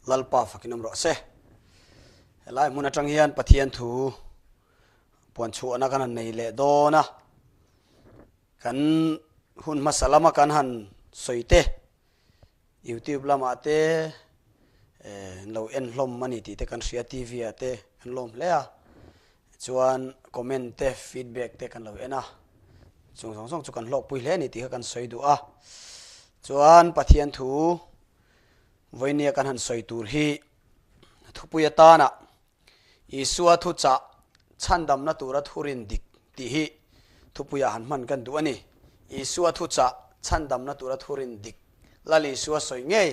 Lalpa fakin awm rawh se. Helai hmun atang hian Pathian thu puan chhuahna kan han nei leh dawn a. Kan hun hmasa lama kan han sawi te, YouTube lamah te an lo en hlawm a ni tih te kan hria, TV ah te kan lawm hle a. Chuan comment te feedback te kan lo en a, chung zawng zawng chu kan hlawkpui hle a ni tih kha kan sawi duh a. Chuan Pathian thu vawinia kan han sawi tur hi thupui atana Isua thuchah chhandamna tura thurin dik tih hi thupuiah han hman kan duh a ni. Isua thuchah chhandamna tura thurin dik Lal Isua sawi ngei,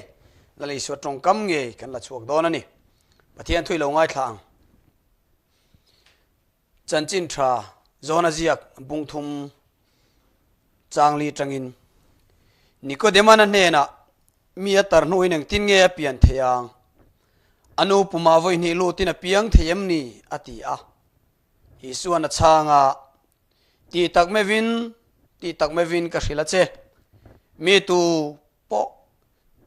Lal Isua tawngkam ngei kan la chhuak dawn a ni. Pathian thui lo ngaithla ang. Chanchin tha Johana ziak bungthum changli tangin Nikodemana hnenah mi a tar hnuin engtin nge a pian thei ang? A nu pumah vawi hnih lutin a piang thei em ni? a ti a. Isuan a chhang a, Tih tak meuhin, tih tak meuhin ka hrilh a che. Mi tu pawh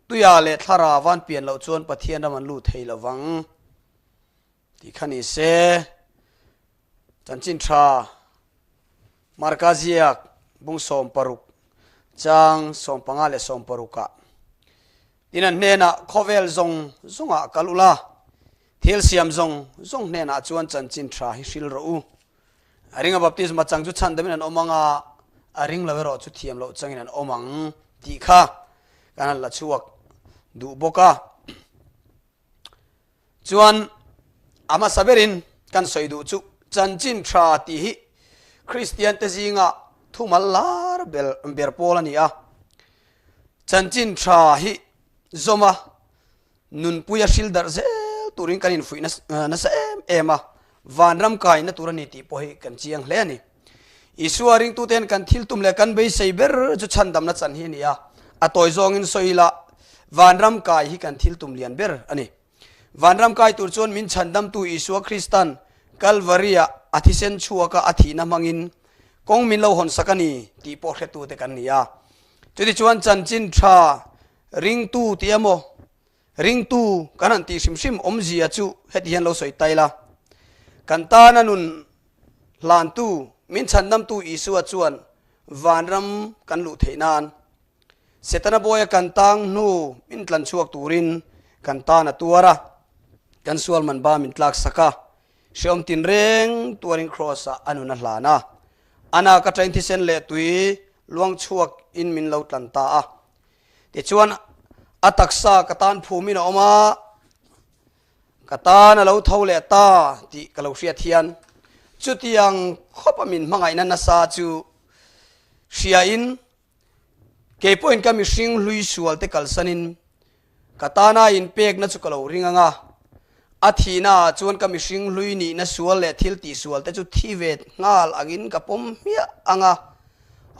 tuia leh thlara van pian loh chuan Pathian ram an lut thei lo vang. Tih kha ni se, chanchin tha Marka ziak bung 16 chang 15 leh 16 ah tin an hnenah khawvel zawng zawngah kal ula, thil siam zawng zawng hnenah chuan chanchin tha hi hril rawh u. A ringa baptisma chang chu chhan damin an awm ang a, a ring lo erawh chu thiam loh changin an awm ang tih kha kan han la chhuak duh bawk a. Chuan a hmasa berin kan sawi duh chu chanchin tha tih hi Kristian te zinga thumal lar ber pawl a ni a. Chanchin tha hi zawma nunpuia hril darh zel turin kan infuih nasa em em a, vanram kaina tur a ni tih pawh hi kan chiang hle a ni. Isua ringtuten kan thil tum leh kan beisei ber chu chhandamna chan hi a ni a, a tawi zawngin sawi ila vanram kai hi kan thil tum lian ber a ni. Vanram kai tur chuan min chhandamtu Isua Kristan Kalvari-ah a thisen chhuaka a thihna hmangin kawng min lo hawnsak a ni tih pawh hretute kan ni a. Chutichuan chanchin tha ringtu tih emaw ringtu kan han tih hrim hrim awmzia chu heti hian lo sawi ta ila, kan tana nun hlantu min chhandamtu Isua chuan vanram kan luh theih nan Setana bawia kan tang hnu min tlan chhuak turin kan tan a tuar a, kan sual man ba min tlak sak a, hreawm tinreng tuarin Kraws ah a nun a hlan a, a nak atangin thisen leh tui luang chhuak in min lo tlan ta a. Tichuan a taksa ka tan phumin a awm a, ka tan a lo tho leh ta tih ka lo hriat hian chutiang khawpa min hmangaihna nasa chu hriain Kei pawhin ka mihring hlui sual te kalsanin ka tana inpekna chu ka lo ring ang a, a thihna ah chuan ka mihring hlui nihna sual leh thil tih sual te chu thi ve nghal angin ka pawm hmiah ang a,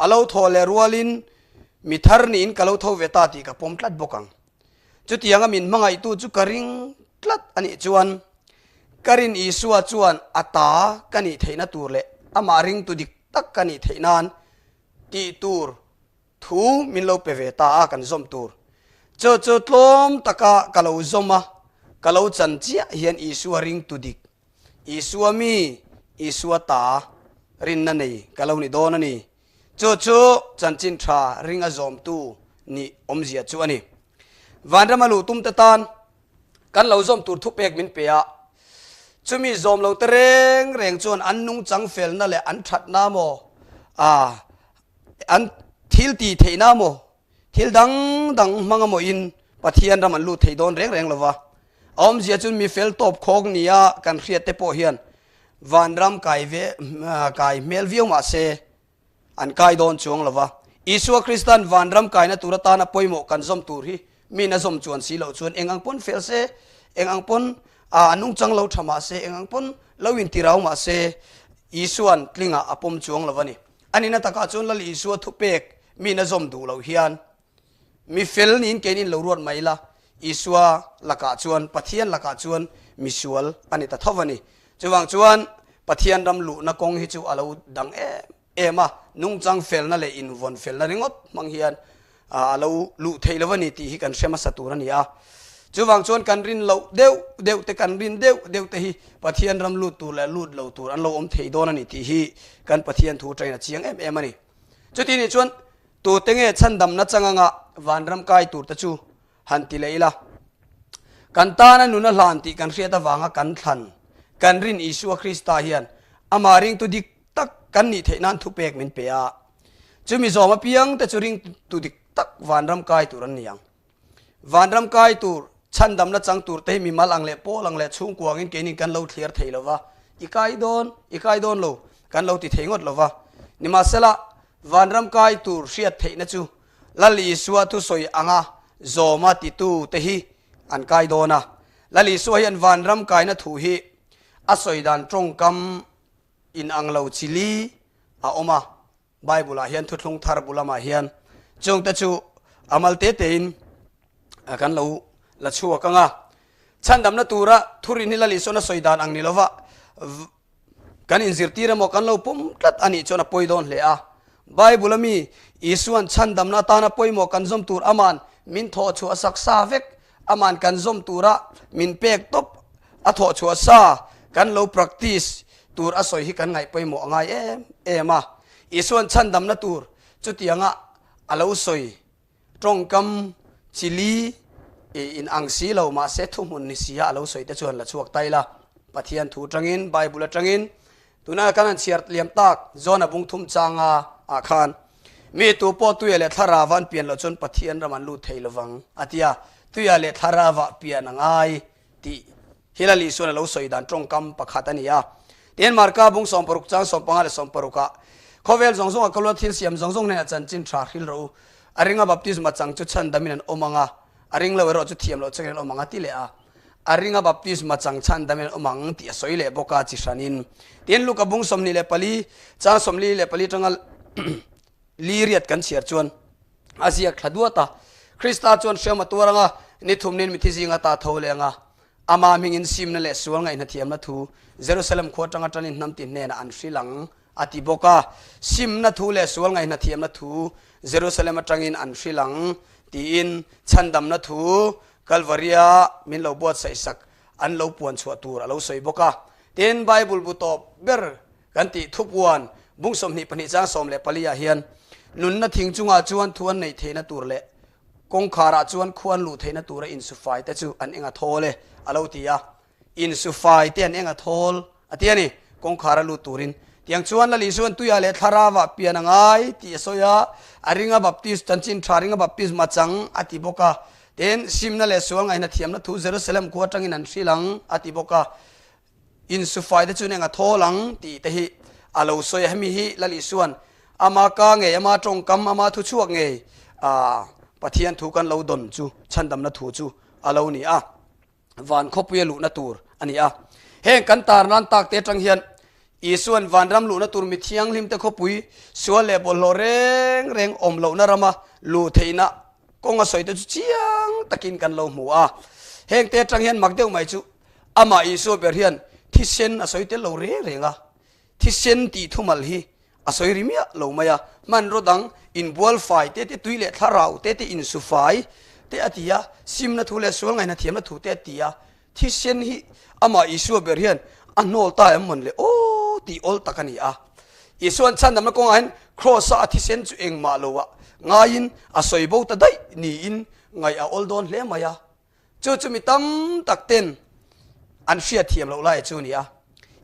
a lo thaw leh rualin mi thar niin ka lo tho ve ta tih ka pawm tlat bawk ang. Chutianga min hmangaihtu chu ka ring tlat a nih chuan ka rin Isua chuan a ta ka nih theihna tur leh amah ringtu dik tak ka nih theih nan tih tur thu min lo pe ve ta a, kan zawm tur. Chu chu tlawm taka ka lo zawm a, ka lo chan chiah hian Isua ringtu dik, Isua mi, Isua ta rinna nei ka lo ni dawn a ni. Chu chu chanchin tha ring a zawmtu nih awmzia chu a ni. Vanrama luh tumte tan Kan lo zawm tur thupek min pe a, chumi zawm lo te reng reng chuan an nungchang felna leh an thatna maw, ah, an thil tih theihna maw, thil dang dang hmang amaw in Pathian ram an lut thei dawn reng reng lova. A awmzia chuan mi fel tawp khawk nia kan hriat te pawh hian vanram kai ve, kai hmel viau mah se, An kai dawn chuang lo va. Isua Kristan vanram kaina tur atana pawimawh kan zawm tur hi min a zawm chuan si loh chuan eng ang pawn fel se, eng ang pawn a nungchang lo tha mah se, eng ang pawn lo intirau mah se, Isua'n tlingah a pawm chuang lo a ni. A nihna takah chuan Lal Isua thupek min a zawm duh loh hian mi fel niin keinin lo ruat mai ila, Isua lakah chuan, Pathian lakah chuan misual a ni ta tho a ni. Chuvang chuan Pathian ram luhna kawng hi chu a lo dang em em a, nungchang felna leh invawn felna ringawt hmang hian a lo luh theih lo a ni tih hi kan hre hmasa tur a ni a. Chuvang chuan kan rin loh deuh deuh te, kan rin deuh deuh te hi Pathian ram lut tur leh lut lo tur an lo awm thei dawn a ni tih hi kan Pathian thu atangin a chiang em em a ni. Chuti nih chuan tute nge chhandamna chang anga vanram kai tur te chu han ti leh ila. Kan tana nuna hlan tih kan hriat avanga kan thlan, kan rin Isua Krista hian amah ringtu dik tak kan nih theih nan thupek min pe a. Chumi zawm apiang te chu ringtu dik tak vanram kai tur an ni ang. Vanram kai tur, chhandamna chang tur te hi mimal ang leh pawl ang leh chhungkua angin keinin kan lo thliar thei lo va, i kai dawn, i kai dawn lo, kan lo ti thei ngawt lo va. Nimahsela, vanram kai tur hriat theihna chu Lal Isua thusawi anga zawma titu te hi an kai dawn a. Lal Isua hian vanram kaina thu hi a sawi dan tawngkam inang lo chi li a awm a. Bible ah hian thuthlung thar bu lamah hian chungte chu a mal te tein kan lo la chhuak ang a. Chhandamna tura thurin hi Lal Isuan a sawi dan ang ni lova kan inzirtir emaw kan lo pawm tlat a nih chuan a pawi dawn hle a. Bible a mi Isuan chhandamna atana pawimawh kan zawm tur aman min thawh chhuah sak sa vek, aman kan zawm tura min pek tawp a thawh chhuah sa kan lo practice tur a sawi hi kan ngaih pawimawh a ngai em em a. Isuan chhandamna tur chutianga a lo sawi tawngkam chili in ang si lo mahse thuhmun ni sia a lo sawi te chuan la chhuak ta ila. Pathian thu atangin, Bible atangin tuna kan han chhiar liam tak Jona bung thum changa ah khan mi tu pawh tuia leh thlarava an pian loh chuan Pathian ram an lut thei lovang a ti a, tuia leh thlarava pian a ngai tih hi Lal Isuan a lo sawi dan tawngkam pakhat a ni a. Tin, Marka bung 60 chang 15 leh 60 ah, Khawvel zawng zawnga ka lua thil siam zawng zawng hnenah chanchin tha hril rawh u. A ringa baptisma chang chu chhan damin an awm ang a, a ring lo erawh chu thiam loh changin an awm ang a ti leh a. A ringa baptisma chang chhan damin an awm ang tih a sawi leh bawk a chi hranin. Tin, Luka bung 24 chang 44 tanga li riat kan chhiar chuan, A ziak thla duat a. Krista chuan hriam a tuar ang a, ni thumnin mithi zinga ta tho leh ang a. Ama hmingin simna leh sual ngaihna thiamna thu Jerusalem khua atanga tanin hnam ti hnenah an hrilh ang, a ti bawk a. Simna thu leh sual ngaihna thiamna thu Jerusalem atangin an hrilh ang, tiin chhandamna thu Kalvaria min lo buatsaihsak an lo puan chhuah tur a lo sawi bawk a. Tin, Bible bu tawp ber Kan tih thupuan bung 22 chang 14 ah hian nunna thing chungah chuan thu an neih theihna tur leh kawngkharah chuan khu an luh theihna tura insufai te chu an eng a thawl e a lo ti a. Insufai te an eng a thawl a ti a ni, kawngkhara lut turin. Tiang chuan Lal Isuan tuiah leh thlarauah pian a ngai tih a sawi a, a ringa baptist, chanchin tha ringa baptisma chang a ti bawk a. Tin, simna leh sual ngaihna thiamna thu Jerusalem khua atangin an hrilh ang a ti bawk a. Insufai te chuan eng a thawl ang tih te hi a lo sawi a, hemi hi Lal Isuan ama ka ngei, ama tawngkam, ama thu chhuak ngei Pathian thu kan lo dawn chu, chhandamna thu chu a lo ni a, van khawpuia luhna tur a ni a. Heng kan tar nan tak te atang hian Isuan vanram luhna tur mi thianghlim te khawpui sual leh bawlhhlawh reng reng awm lohna rama luh theihna kawng a sawi te chu chiang takin kan lo hmu a. Heng te atang hian mak deuh mai chu Amah Isua ber hian thisen a sawi tel lo reng reng a, thisen tih thumal hi a sawi ri miah lo mai a, hmanraw dang inbual fai te te, tui leh thlarau te te, insu fai te a ti a, simna thu leh sual ngaihna thiamna thu te a ti a, thisen hi amah Isua ber hian a hnawl ta em mawn le aw tih awl tak a ni a. Isua'n chhandamna kawngah hian Kraws-a a thisen chu engmah loah ngaiin a sawi bo ta daih niin ngaih a awl dawn hle mai a. Chu chu mi tam tak ten an hriat thiam loh lai chu a ni a.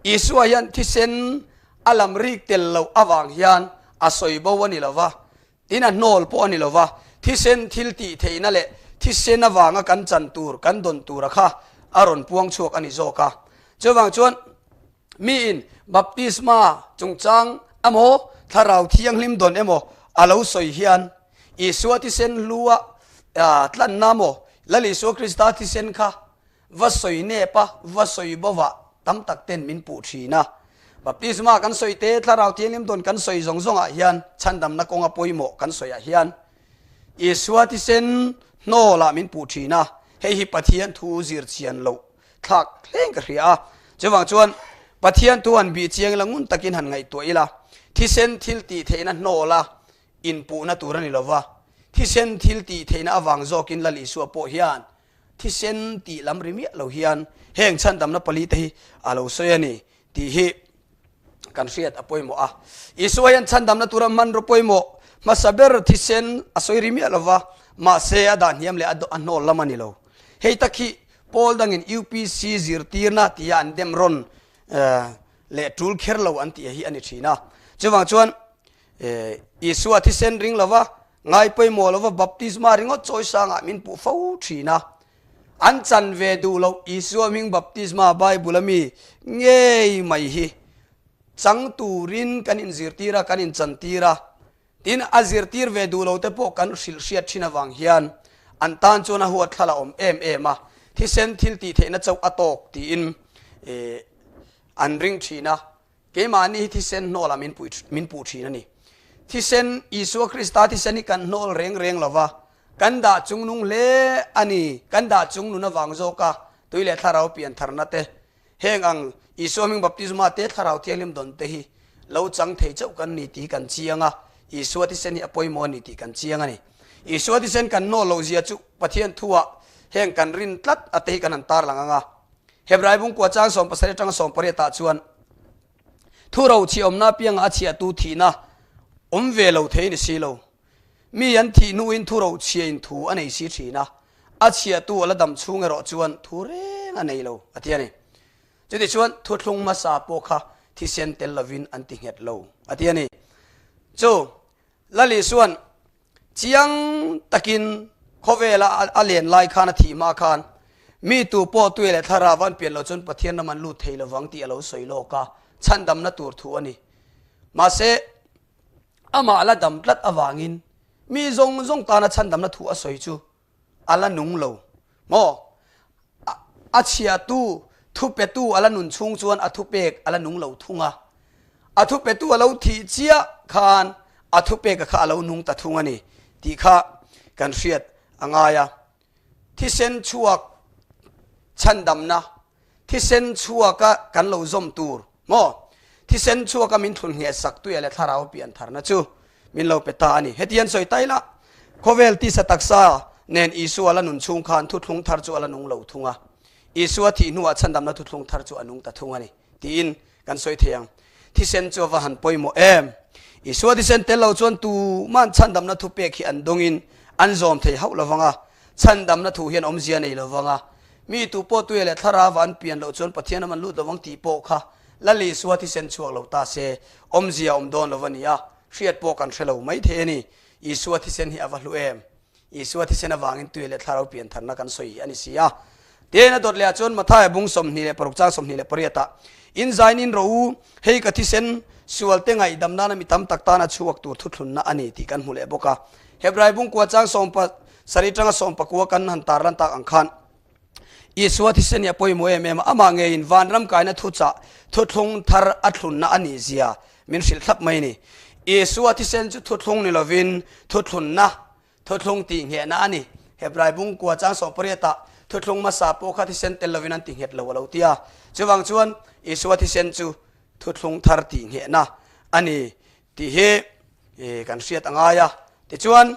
Isua hian thisen a lam rik tel loh avang hian a sawi bo a ni lo va, tin a hnawl pawh a ni lo va, thisen thil tih theihna leh thisen avanga kan chan tur, kan dawn tura kha a rawn puang chhuak a ni zawk a. Chuvang chuan miin baptisma chungchang emaw Thlarau Thianghlim dawn emaw a lo sawi hian Isua thisen hlua tlanna maw Lal Isua Krista thisen kha va sawi nep a, va sawi bova tam tak ten min puh thin a. Baptisma kan sawi te, Thlarau Thianghlim dawn kan sawi zawng zawngah hian chhandamna kawnga pawimawh kan sawiah hian Isua thisen hnawlah min puh thin a, hei hi Pathian thu zir chian loh thlak hleng ka hria a. Chuvang chuan Pathian thu han bih chiang ila ngun takin han ngaihtuah ila, thisen thil tih theihna hnawla inpuhna tur a ni lova, thisen thil tih theihna avang zawkin Lal Isua pawh hian Thisen tih lam ri miah lo hian heng chhandamna palite hi a lo sawi a ni tih hi kan hriat a pawimawh a. Isua hian chhandamna tura hmanraw pawimawh hmasa ber thisen a sawi ri miah lo va, mahse a dah hniam leh a hnawl lam a ni lo. Hei tak hi Paul dangin UPC zirtirna tia an dem rawn leh tul kher lo an tih hi a ni thin a. Chuvang chuan Isua thisen ring lova, ngai pawimawh lova baptisma ringawt chawi sangah min puh fo thin a. An chan ve duh loh Isua hming baptisma Bible a mi ngei mai hi chang turin kan inzirtir a, kan inchantir a. Tin, a zirtir ve duh lo te pawh kan hrilh hriat thin avang hian an tan chuan a huat thla la awm em em a, thisen thil tih theihna chauh a tawk tiin an ring thin a. Keimahni hi thisen hnawlah min puih min puh thin a ni. Thisen, Isua Krista thisen hi kan hnawl reng reng lo va, kan dah chungnung hle a ni. Kan dah chungnun avang zawka tui leh thlarau piantharna te, heng ang Isua hming baptisma te, thlarau thianghlim dawn te hi lo chang thei chauh kan ni tih hi kan chiang a, Isua thisen hi a pawimawh a ni tih kan chiang a ni. Isua thisen kan hnawl loh zia chu Pathian thuah heng kan rin tlat a te hi kan han tarlang ang a. Hebrai bungkua chang 17 atanga 18 ah chuan thu ro chhi awmna apianga a chhiahtu thihna awm ve lo thei ni si lo. Mi an thih hnuin thu ro chhiain thu a nei si thin a, a chhiahtu a la dam chhung erawh chuan thu reng a nei lo a ti a ni. Chutichuan thuthlung hmasa pawh kha thisen tel lovin an ti nghet lo a ti a ni. Chu Lali chuan Chiang takin khawvela a len lai khan a thih hma khan mi tu pawh tui leh thlarau an pian loh chuan Pathian ram an lut thei lovang tih a lo sawi lawk a, chhandamna tur thu a ni. Mahse, amah la dam tlat avangin mi zawng zawng tana chhandamna thu a sawi chu a la nung lo maw? A chhiatu, thupetu a la nun chhung chuan a thupek a la nung lo thung a. A thupetu a lo thih chiah khan a thupeka kha a lo nung ta thung a ni tih kha kan hriat a ngai a. Thisen chhuak chhandamna Thisen chhuaka kan lo zawm tur maw? Thisen chhuaka min thlun ngheh sak tuia leh thlarau piantharna chu min lo pe ta a ni. Heti an sawi ta ila, khawvel tisa taksa nen Isua la nun chhung khan thuthlung thar chu a la nung lo thung a, Isua thih hnuah chhandamna thuthlung thar chu a nung ta thung a ni tiin kan sawi thei ang. Thisen chu a va han pawimawh em! Isua thisen tel lo chuan tuman chhandamna thupek hi an dawngin an zawm thei hauh lo vang a, chhandamna thu hian awmzia nei lo vang a, mi tu pawh tuia leh thlarava an pian loh chuan Pathian ram an lut lo vang tih pawh kha Lal Isua thisen chhuak lo ta se, awmzia awm dawn lo va ni a, hriat pawh kan hre lo mai thei a ni. Isua thisen hi a va hlu em! Isua thisen avangin tui leh thlarau piantharna kan sawi hi a ni si a. Tin, a dawt lehah chuan Mathaia bung 26 chang 28 ah, In zain in rawh u, hei ka thisen sualte ngaihdam nana mi tam tak tana chhuak tur thuthlunna a ni tih kan hmu leh bawk a. Hebrai bung kua chang 17 tanga 19 kan han tarlan tak ang khan, Isua thisen hi a pawimawh em em a, amah ngeiin vanram kaina thuchah thuthlung thar a thlunna a nih zia min hrilh thlap mai a ni. Isua thisen chu thuthlung ni lovin thuthlunna, thuthlung tihnghehna a ni. Hebrai bung kua chang 18 ah thuthlung hmasa pawh kha thisen tel lovin an tinghet lo a lo ti a. Chuvang chuan Isua thisen chu thuthlung thar tihnghehna a ni tih hi kan hriat a ngai a. Tichuan.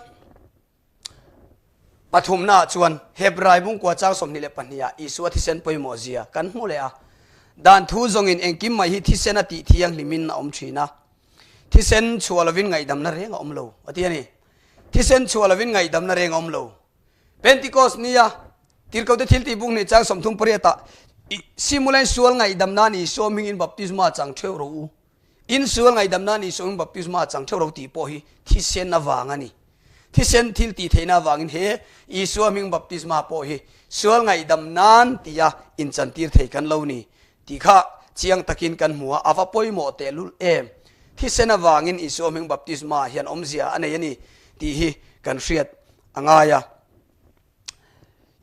Pathumnaah chuan Hebrai bungkua chang 22 ah Isua thisen pawimawh zia kan hmu leh a. Dan thu zawngin engkim mai hi thisen a tih thianghlimin a awm thin a. Thisen chhuah lovin ngaihdamna reng a awm lo, a ti a ni. Thisen chhuah lovin ngaihdamna reng a awm lo. Pentecost nia Tirhkohte thiltih bung hnih chang 38 ah Simulain sual ngaihdamna ni Isua hmingin baptisma chang theuh rawh u. In sual ngaihdamna ni Isua hming baptisma chang theuh ro tih pawh hi thisen avang a ni. Thisen thil tih theihna avangin he Isua hming baptisma pawh hi sual ngaihdam nan tia inchantir thei kan lo ni tih kha chiang takin kan hmu a, a va pawimawh tehlul em. Thisen avangin Isua hming baptisma hian awmzia a nei a ni tih hi kan hriat a ngai a.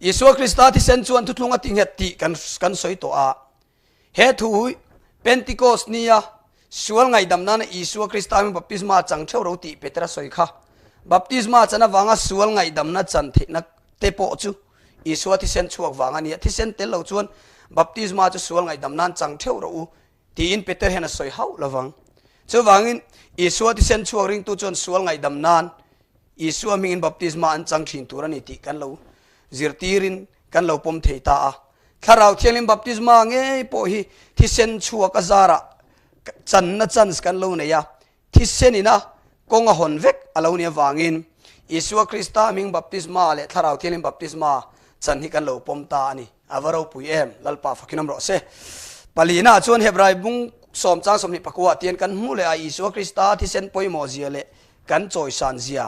Isua Krista thisen chuan thuthlung a tinghet tih kan sawi tawh a. He thu hi Pentecost nia sual ngaihdam nana Isua Krista hming baptisma chang theuh ro tih Petera sawi kha. Baptisma chan avanga sual ngaihdamna chan theihna te pawh chu Isua thisen chhuak vang a ni a, thisen tel lo chuan baptisma chu sual ngaihdam nan chang theuh rawh u tiin Peter hian a sawi hauh lovang. Chuvangin Isua thisen chhuak ringtu chuan sual ngaihdam nan Isua hmingin baptisma an chang thin tur a ni tih kan lo zirtirin. kan lo pawm thei ta a. Thlarau Thianghlim baptisma ngei pawh hi thisen chhuak a zarah channa chance kan lo nei a, thisen ina kawng a hawn vek a lo nih avangin Isua Krista hming baptisma leh Thlarau Thianghlim baptisma chan hi kan lo pawm ta a ni. A va ropui em! Lalpa fakin awm rawh se. Palina chuan Hebrai bung sawm chang 24 ah tian kan hmuh leh a Isua Krista thisen pawimawh zia leh kan chawisan zia.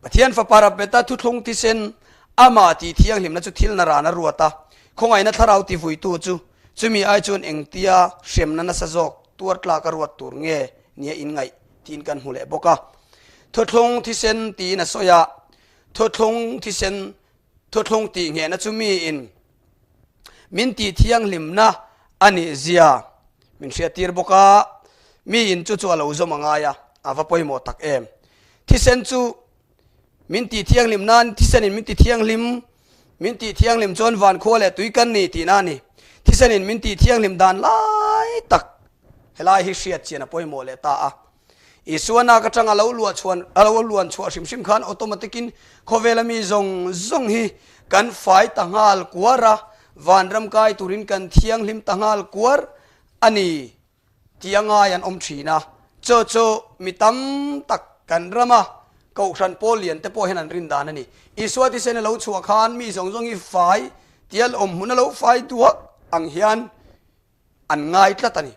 Pathian Fapa Rabeta thuthlung thisen amah tih thianghlimna chu thil naran a ruat a, khawngaihna thlarau tivuitu chu chumi ai chuan engtia hremna nasa zawk tuar tlak a ruat tur nge nia inngaih tiin kan hmu leh bawk a. Thuthlung thisen tiin a sawi a, thuthlung thisen thuthlung tih nghehna chu miin min tih thianghlimna a nih zia min hriattir bawk a, miin chu chu a lo zawm a ngai a, a va pawimawh tak em. Thisen chu min tih thianghlim nan thisenin min ti thianghlim, min tih thianghlim chuan van khua leh tui kan ni tihna a ni. Thisenin min tih thianghlim dan lai tak helai hi hriat chian a pawimawh leh ta a. Isua nak atanga lo luah chhuan a lo luan chhuah hrim hrim khan automatic in khawvela mi zawng zawng hi kan fai ta nghal kuar a, vanram kai turin kan thianghlim ta nghal kuar a ni tih a ngai an awm thin a. Chu chu mi tam tak kan rama kohhran pawl lian te pawh hian an rin dan a ni. Isua thisen a lo chhuah khan mi zawng zawng hi fai tia awm hmun a lo fai duak ang hian an ngai tlat a ni.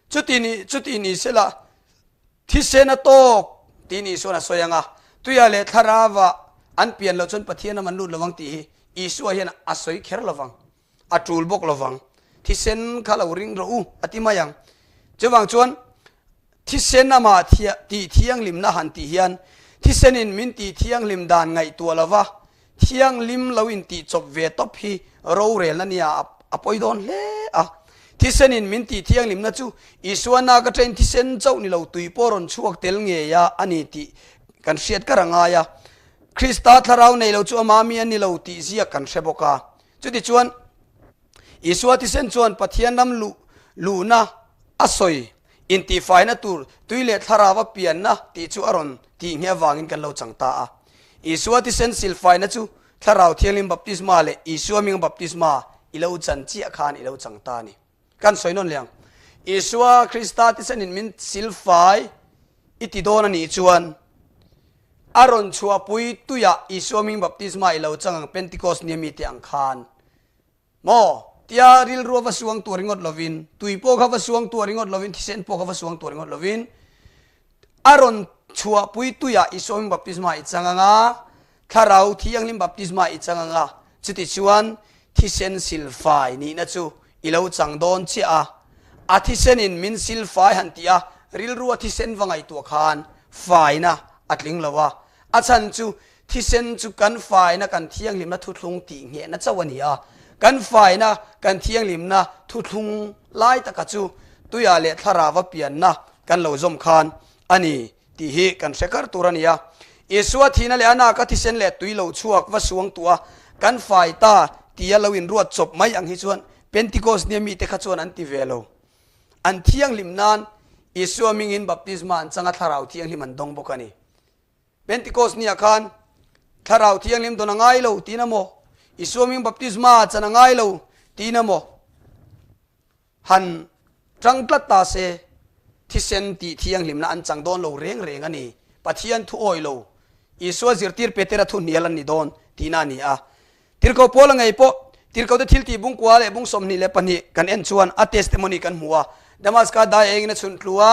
Chuti ni, chuti ni sela, thisen a tawk tih ni Isua'n a sawi ang a, tuia leh thlarava an pian loh chuan Pathian ram an lut lovang tih hi Isua hian a sawi kher lovang, a tul bawk lovang. Thisen kha lo ring rawh u a ti mai ang. Chuvang chuan thisen amah tih thianghlimna han tih hian thisenin min tih thianghlim dan ngaihtuah lova Thianghlim lo intih chawp ve tawp hi rorelna nia a pawi dawn hle a. Thisenin min tih thianghlimna chu Isua nak atangin thisen chauh ni lo tui pawh rawn chhuak tel ngei a a ni tih kan hriat kar a ngai a. Krista thlarau nei lo chu ama mi a ni lo tih ziak kan hre bawk a. Chutichuan Isua thisen chuan Pathian ram luh luhna a sawi intihfaina tur tui leh thlarau a pianna tih chu a rawn tih nghe avangin kan lo chang ta a. Isua thisen silfaina chu Thlarau Thianghlim baptisma leh Isua hminga baptisma i lo chan chiah khan i lo chang ta a ni. Kan sawi nawn leh ang. Isua Krista thisenin min silfai i ti dawn a nih chuan a rawn chhuahpui tuiah Isua hming baptisma i lo chang ang Pentecost ni ami te ang khan Maw? Tia rilru a va suang tuah ringawt lovin, tui pawh kha va suang tuah ringawt lovin, thisen pawh kha va suang tuah ringawt lovin, a rawn chhuahpui tuiah Isua hming baptisma i chang ang a, Thlarau Thianghlim baptisma i chang ang a, chutichuan thisen silfai nihna chu i lo chang dawn chiah a. A thisenin min silfai han tih a, rilrua thisen va ngaihtuah khan faina a tling lo a. A chhan chu Thisen chu kan faina kan thianghlimna thuthlung tih nghehna chauh a ni a. Kan faina kan thianghlimna thuthlung lai taka chu tuiah leh thlarava pianna kan lo zawm khan a ni tih hi kan hre kar tur a ni a. Isua thihna leh a naka thisen leh tui lo chhuak va suang tuah a, kan fai ta tia lo inruat chawp mai ang hi chuan Pentecost nia mite kha chuan an ti ve lo. An thianghlim nan Isua hmingin baptisma an chang a, thlarau thianghlim an dawng bawk a ni. Pentecost ni ah khan Thlarau Thianghlim dawn a ngai lo tiin a maw? Isua hming baptisma chan a ngai lo tiin a maw? Han tang tlat ta se thisen tih thianghlimna an chang dawn lo reng reng a ni. Pathian thu awi lo Isua zirtir Petera thu hnial an ni dawn tihna a ni a. Tirhkoh Paula ngei pawh Tirhkohte thiltih bungkua leh bung 22 kan en chuan a testimony kan hmu a. Damaska dai engin a chhun tlu a,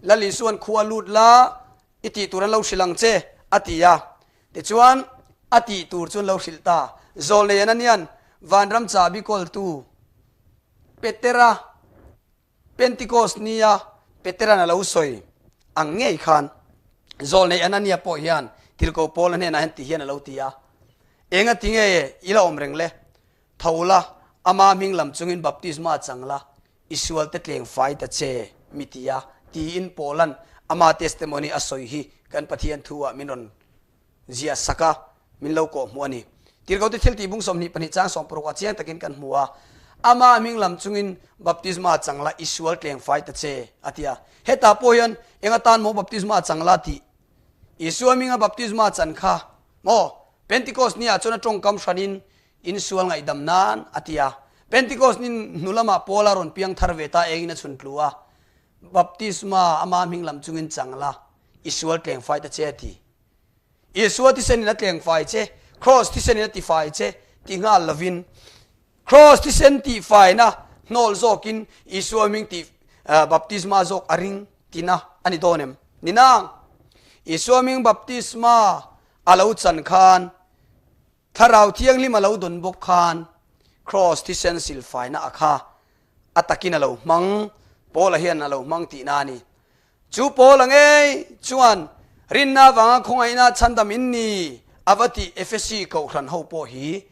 Lal Isua'n khua lut la, I tih tur an lo hrilh ang che, a ti a. Tichuan, a tih tur chu an lo hrilh ta. Zawlnei Anania'n vanram chahbi kawltu Petera, Pentecost nia Petera'n a lo sawi ang ngei khan, zawlnei Anania pawh hian Tirhkoh Paula hnenah hian ti hian a lo ti a, Enga ti nge i la awm reng le? Tho la, ama hming lam chungin baptisma chang la, I sualte tleng fai ta che, mi ti a, tiin Paula'n ama testimony a sawi hi kan Pathian thu ah min rawn ziah sak a, min lo kawh hmuh a ni. Tirhkohte thiltih bung 22 chang 60 ah chiang takin kan hmu a, Ama hming lam chungin baptisma chang la, i sual tleng fai ta che, a ti a. Hetah pawh hian eng atan maw baptisma chang la tih Isua hminga baptisma chan kha maw Pentecost ni ah chuan a tawngkam hranin. Insual ngaihdam nan a ti a. Pentecost ni hnu lamah Paula rawn piang thar ve ta engin a chhun tlu a, Baptisma ama hming lam chungin chang la, i sual tlengfai ta che a ti. Isua thisenin a tlengfai che, Kraws thisenin a tifai che ti nghal lovin, Kraws thisen tihfaina hnawl zawkin Isua hming tih baptisma zawk a ring tina a ni dawn em? Ni nang, Isua hming baptisma a lo chan khan Thlarau Thianghlim a lo dawn bawk khan Kraws thisen silfaina a kha a takin a lo hmang, Paula hian a lo hmang tihna a ni. Chu Paula ngei chuan rinna avanga khawngaihna chhandam in ni a va tih Efesi kohhran ho pawh hi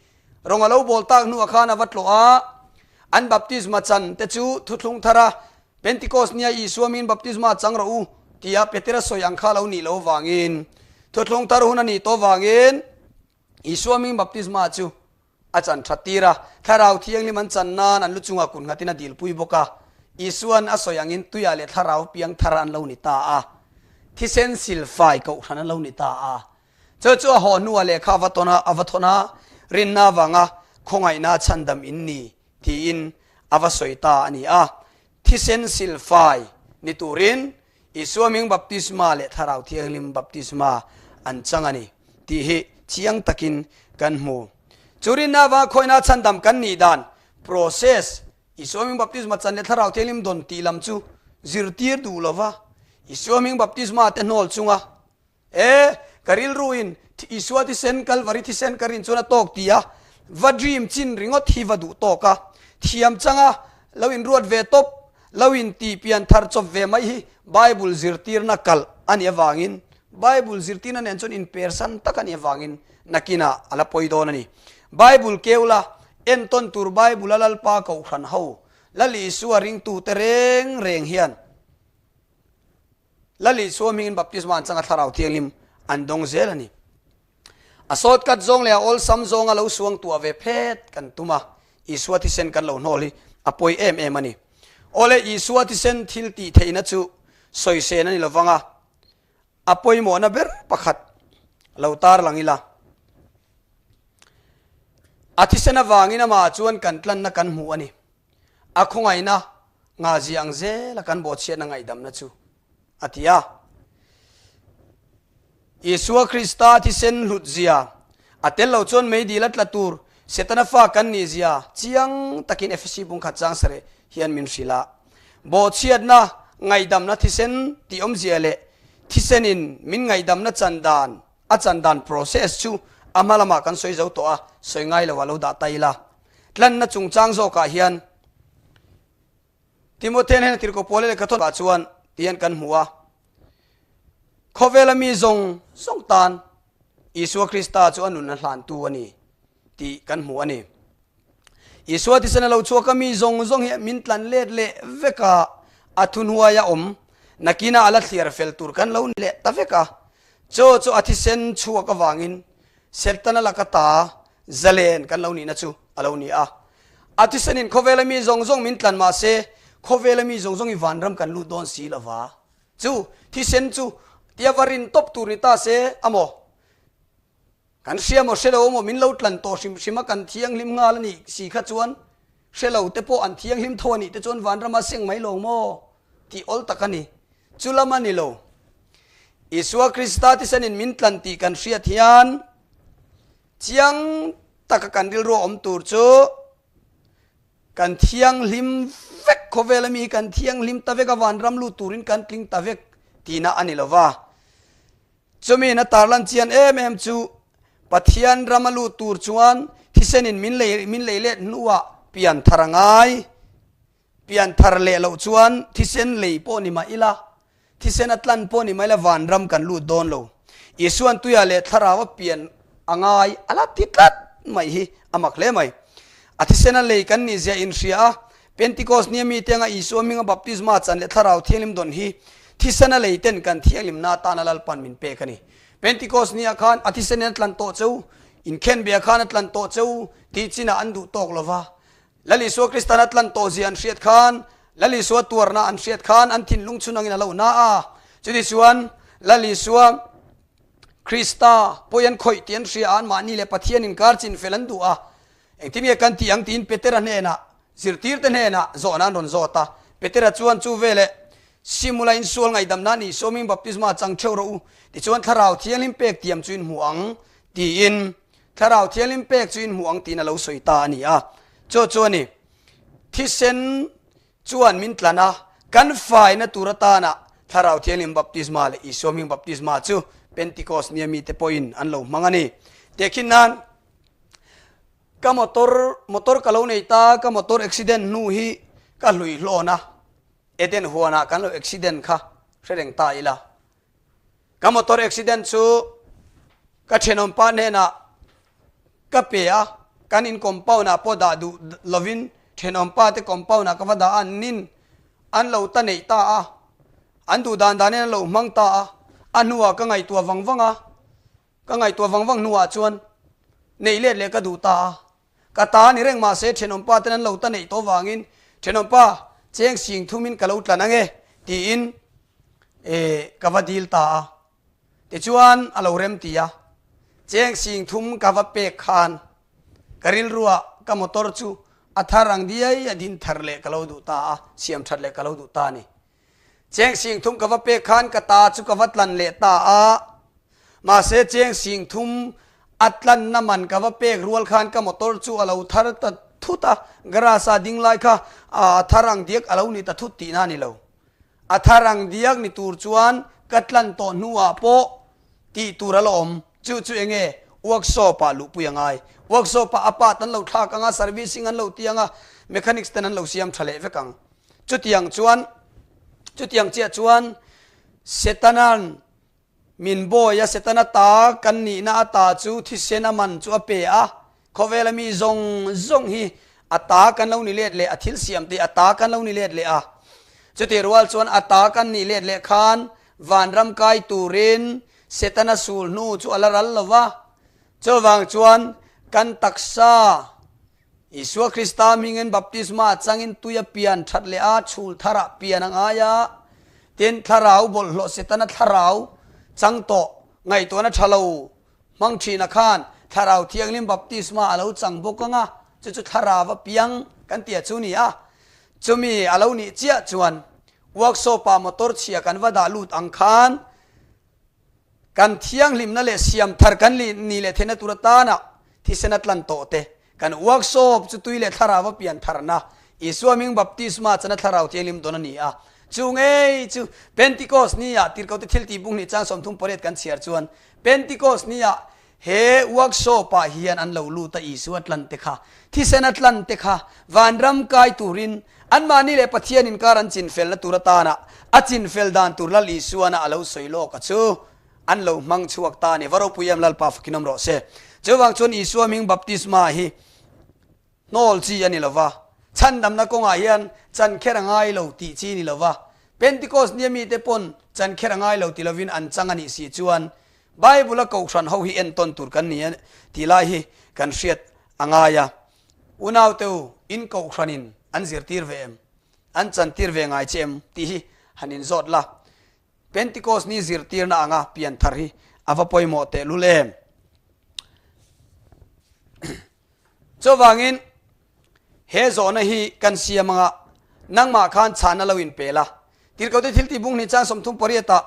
rawng a lo bawl tak hnuah khan a va tlawh a, an baptisma chan te chu thuthlung thar a Pentikos nia Isua min baptisma chang rawh u tia Petera sawi ang kha lo nih loh vangin thuthlung thar hun a nih tawh vangin Isua min baptisma chu a chan that tir a, Thlarau Thianghlim an chan nan an lu chungah kut nghatin a dilpui bawk a. Isua'n a sawi angin tuiah leh Thlarau piang thar an lo ni ta a, thisen silfai kohhran an lo ni ta a. Chu chu a haw hnuah lehkha a va tawn a, a va thawn a, rinna avanga khawngaihna chhandam in ni tiin a va sawi ta a ni a. Thisen silfai ni turin Isua hming baptisma leh Thlarau Thianghlim baptisma an chang a ni tih hi chiang takin kan hmu. Chu rinna avanga khawina chhandam kan nih dan, process, Isua hming baptisma chan leh Thlarau Thianghlim dawn tih lam chu zirtir duh lova Isua hming baptisma te hnawl chunga E, ka rilruin Isua thisen, Kalvari thisen ka rin chuan a tawk ti a, va dream chin ringawt hi va duh tawk a, thiam changa lo inruat ve tawp, lo inti pian thar chawp ve mai hi Bible zirtirna kalh a nih avangin, Bible zirtirna nen chuan inpersan tak a nih avangin nakinah a la pawi dawn a ni. Bible keu la, entawn tur Bible a Lalpa Kohhran ho, Lal Isua ringtute reng reng hian, Lal Isua hmingin baptisma an chang a, Thlarau Thianghlim an dawng zel a ni. A sawtkat zawng leh a awlsam zawnga lo suang tuah ve phet kan tum a, Isua thisen kan lo hnawl hi a pawi em em a ni. Awle, Isua thisen thil tih theihna chu sawisên a ni lovang a, a pawimawhna ber pakhat lo tarlang ila. A thisen avangin amah chuan kan tlanna kan hmu a ni. A khawngaihna ngahzia ang zela kan bawhchhiatna ngaihdamna chu a ti a. Isua Krista thisen hlutzia a tel lo chuan meidil a tla tur Setana fa kan nihzia chiang takin Efesi bungkhat chang sareh hian min hrilh a. Bawhchhiatna ngaihdamna thisen tih awmzia leh thisenin min ngaihdamna chan dan a chan dan process chu a hma lamah kan sawi zo tawh a, sawi ngai lo ah lo dah ta ila. Tlanna chungchang zawkah hian Timothea hnena tirhkoh Paula lehkha thawn chuan tihian kan hmu a, Khawvela mi zawng zawng tan Isua Krista chu a nun a hlantu a ni tih kan hmu a ni. Isua thisen a lo chhuak a, mi zawng zawng hi min tlan let leh vek a, a thuhnuaia awm nakinah a la thliar fel tur kan lo ni leh ta vek a. Chaw chu a thisen chhuak avangin Setana laka ta zalen kan lo nihna chu a lo ni a. A thisenin khawvela mi zawng zawng min tlan mah se, khawvela mi zawng zawng i vanram kan lut dawn si lova. Chu thisen chu tia va rin tawp tur ni ta se a maw? Kan hria maw hre lo maw min lo tlan tawh hrim hrim a kan thianghlim nghal a nih si kha chuan hre lo te pawh an thianghlim tho a nih te chuan vanrama seng mai lo maw tih awl tak a ni. Chu lam a ni lo. Isua Krista thisenin min tlan tih kan hriat hian chiang taka kan rilru a awm tur chu kan thianghlim vek khawvel ami hi kan thianghlim ta vek a vanram lut turin kan tling ta vek tihna a ni lo va. Chumi in a tarlan chian em em chu Pathian ram a lut tur chuan thisenin min lei min lei let hnuah pian thar a ngai. Pian thar leh loh chuan thisen lei pawh ni mah ila, thisen a tlan pawh ni mah ila vanram kan lut dawn lo. Isuan tuia leh thlarau a pian a ngai a la ti tlat mai hi a mak hle mai. A thisen a lei kan nih zia inhria a, Pentikos nia mite anga Isua hminga baptisma chan leh Thlarau Thianghlim dawn hi thisena lei ten kan thianghlimna atana Lalpan min pek a ni. Pentikos nia khan a thisen in a tlan tawh cheu, inkhenbia khan a tlan tawh cheu tih chinah an duh tawk lo va. Lal Isua Kristan a tlan tawh zia an hriat khan, Lal Isua tuarna an hriat khan an thinlung chhun angin a lo na a. Chutichuan Lal Isua Krista pawi an khawih tih an hria a, anmahni leh Pathian inkar chinfel an duh a. Engtin nge kan tih ang tiin Petera hnenah, zirtirte hnenah zawhna an rawn zawt a. Petera chuan chu veleh Simula insual ngaihdamna a nih sawmin baptisma chang theuh rawh u, tichuan Thlarau Thianghlim pek tiam chu in hmu ang tiin Thlarau Thianghlim pek chu in hmu ang tiin a lo sawi ta a ni a. Chu chu a ni. Thisen chuan min tlan a, kan faina tur atana Thlarau Thianghlim baptisma leh Isua hming baptisma chu Pentecost nia mite pawhin an lo hmang a ni. Tehkhin nan ka motor motor ka lo nei ta, ka motor accident hnu hi ka hlui hlawn a, Eden huanah kan lo accident kha hre reng ta ila. Ka motor accident chu ka thenawmpa hnenah ka pe a, kan in compound ah pawh dah duh lovin thenawmpa te compound ah ka va dah a, nin an lo ta neih ta a, an duh dan danin an lo hmang ta a, a hnuah ka ngaihtuah vang vang a, ka ngaihtuah vang vang hnuah chuan neih let leh ka duh ta a. Ka ta ni reng mahse thenawmpa ten an lo ta neih tawh vangin thenawmpa cheng sing thumin ka lo tlan ange tiin ka va dil ta a. Tichuan a lo rem ti a, cheng sing thum ka va pek khan ka rilruah ka motor chu a thar ang diai a din thar leh ka lo duh ta a, siam that leh ka lo duh ta a ni. Cheng sing thum ka va pek khan ka ta chu ka va tlan leh ta a, mahse cheng sing thum a tlanna man ka va pek rual khan ka motor chu a lo thar ta thut a, garage a ding lai kha a thar ang diak a lo ni ta thut tihna a ni lo. A thar ang diak ni tur chuan ka tlan tawh hnuah pawh tih tur a la awm. Chu chu eng nge? Workshop ah luhpui a ngai. Workshop ah a part an lo thlak ang a, servicing an lo ti ang a, mechanics ten an lo siam tha leh vek ang. Chutiang chuan, chutiang chiah chuan Setana'n min bawi a, Setana ta kan nihna ata chu thisen a man chu a pe a, khawvela mi zawng zawng hi a ta kan lo ni let leh, a thil siam te a ta kan lo ni let leh a. Chutih rual chuan a ta kan nih let leh khan vanram kai turin Setana sul hnu chu a la ral lo va, chuvang chuan kan taksa Isua Krista hmingin baptisma changin tui a pian that leh a, chhul tharah pian a ngai a. Tin, thlarau bawlhhlawh Setana thlarau chang tawh ngaihtuahna tha lo hmang thina khan Thlarau Thianghlim baptisma a lo chang bawk ang a, chu chu thlarau a piang kan tia chu ni a. Chumi a lo nih chiah chuan workshop-ah motor chhia kan va dah lut ang khan Kan thianghlimna leh siam thar kan nih leh theihna tur atana thisen a tlan tawh te, kan workshop chu tui leh thlarau a pian tharna, Isua hming baptisma chana thlarau thianghlim dawn a ni a. Chu ngei chu Pentecost nia Tirhkohte thiltih bung hnih chang 38 kan chhiar chuan Pentecost nia he workshop ah hian an lo lut a Isua tlan te kha, thisen a tlan te kha vanram kai turin anmahni leh Pathian inkar an chinfelna tur atana a chinfel dan tur Lal Isuana a lo sawi lawk a chu an lo hmang chhuak ta a ni. Va ropui em Lalpa fakin awm rawh se. Chuvang chuan Isua hming baptisma hi Hnawl chi a ni lo va, chhandamna kawngah hian chan kher a ngai lo tih chi ni lo va, Pentecost nia mite pawn chan kher a ngai lo ti lovin an chang a nih si chuan Bible-a kohhran ho hi entawn tur kan ni a tih lai hi kan hriat a ngai a. Unaute u, in kohhranin an zirtir ve em? An chantir ve ngai che em? tih hi han inzawt la. Pentecost ni zirtirna anga pianthar hi a va pawimawh tehlul em? Chuvangin, he zawhna hi kan siam anga nangmah khan chhana lo inpel a. Tirhkohte thil tihbung hnih chang 38 ah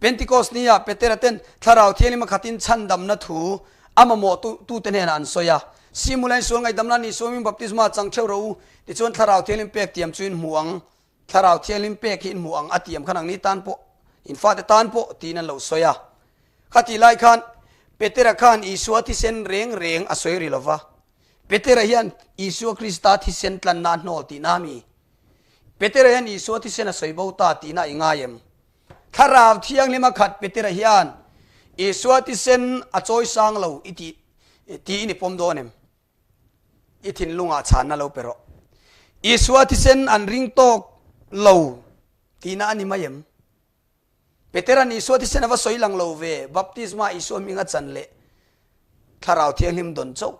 Pentecost ni ah Petera ten Thlarau Thianghlim a khatin chhandamna thu a mamawh tute hnenah an sawi a. Simulain sual ngaihdamna ni suamin baptisma chang theuh rawh u, tichuan Thlarau Thianghlim pek tiam chu in hmu ang. Thlarau Thianghlim pek hi in hmu ang a tiam khan ang ni tan pawh, in fate tan pawh tiin an lo sawi a. Khatih lai khan Petera khan Isua thisen reng reng a sawi ri lo va. Petera hian Isua Krista thisen tlanna a hnawl tihna a mi? Petera hian Isua thisen a sawi bo ta tihna i ngai em? Thlarau Thianghlim a khat Petera hian Isua thisen a chawi sang lo i tih tiin i pawm dawn em? I thinlungah chhanna lo pe rawh. Isua thisen an ring tawk lo tihna a ni mai em? Petera'n Isua thisen a va sawi lang lo ve, baptisma Isua hming a chan leh Thlarau Thianghlim dawn chauh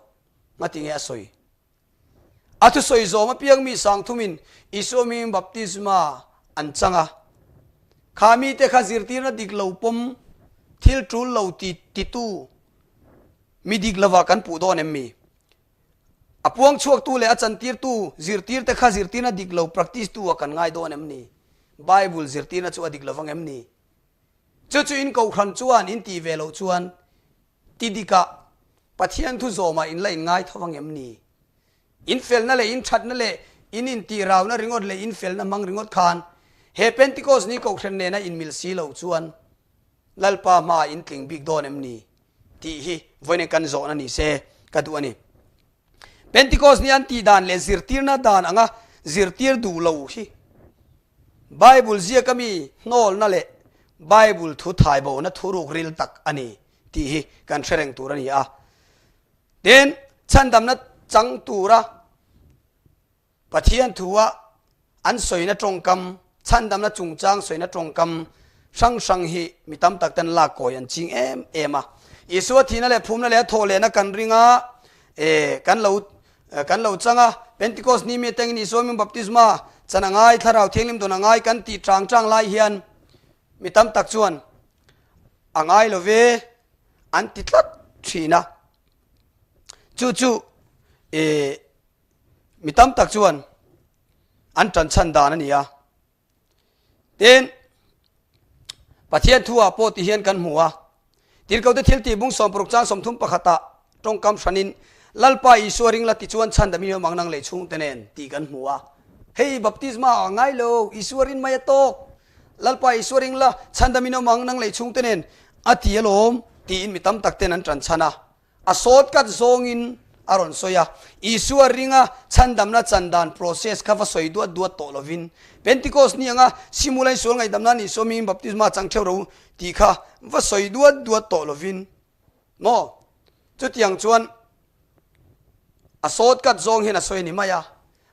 ngati nge a sawi? A thusawi zawm apiang mi sangthumin Isua hmingin baptisma an chang a. Kha mite kha zirtirna dik lo pawm, thil tul lo ti titu mi dik lovah kan puh dawn em mi? A puang chhuaktu leh a chantirtu zirtirte kha zirtirna dik lo practice tu ah kan ngai dawn em ni? Bible zirtirna chu a dik lovang em ni? Chu chu in kohhran chuan in tih ve loh chuan ti dikah Pathian thu zawmah in la in ngai tho vang em ni? In felna leh in thatna leh in intihrauna ringawt leh in felna hmang ringawt khan he Pentecost ni kohhran nena in mil si lo chuan Lalpa hmaah in tling bik dawn em ni? tih hi vawiin kan zawhna ni se ka duh a ni. Pentecost ni an tih dan leh zirtirna dan anga zirtir duh lo hi Bible ziaka mi hnawlna leh Bible thu thaibona thuruk ril tak a ni tih hi kan hre reng tur a ni a. Tin, chhandamna chang tura Pathian thua an sawina tawngkam, chhandamna chungchang sawina tawngkam hrang hrang hi mi tam tak ten lak kawi an ching em em a. Isua thihna leh phumna leh a thawh lehna kan ring a, e, kan lo kan lo chang a, Pentecost ni mi atangin Isua hming baptisma chan a ngai, Thlarau Thianghlim dawn a ngai kan tih chang chang lai hian mi tam tak chuan a ngai lo ve an ti tlat thin a. Chu chu e, Mi tam tak chuan an ṭanchhan dan a ni a. Tin, Pathian thu-ah pawh ti hian kan hmu a, Tirhkohte thil tih bung 60 chang 30 pakhatah ṭawngkam hranin, Lalpa Isua ring la ti chuan chhandam i awm ang nang leh chhungte nen tih kan hmu a. Hei baptisma a ngai lo, Isua rin mai a tawk. Lalpa Isua ring la, chhandam in awm ang nang leh chhungte nen a ti alawm tiin mi tam tak ten an ṭanchhan a. A shortcut zawngin a rawn sawi a, Isua ringa chhandamna chan dan process kha va sawi duat duat tawh lovin, Pentecost ni anga Simulain sual ngaihdamna ni Isua hmingin baptisma chang theuh ro tih kha va sawi duat duat tawh lovin maw? Chutiang chuan a shortcut zawng hian a sawi a ni mai a.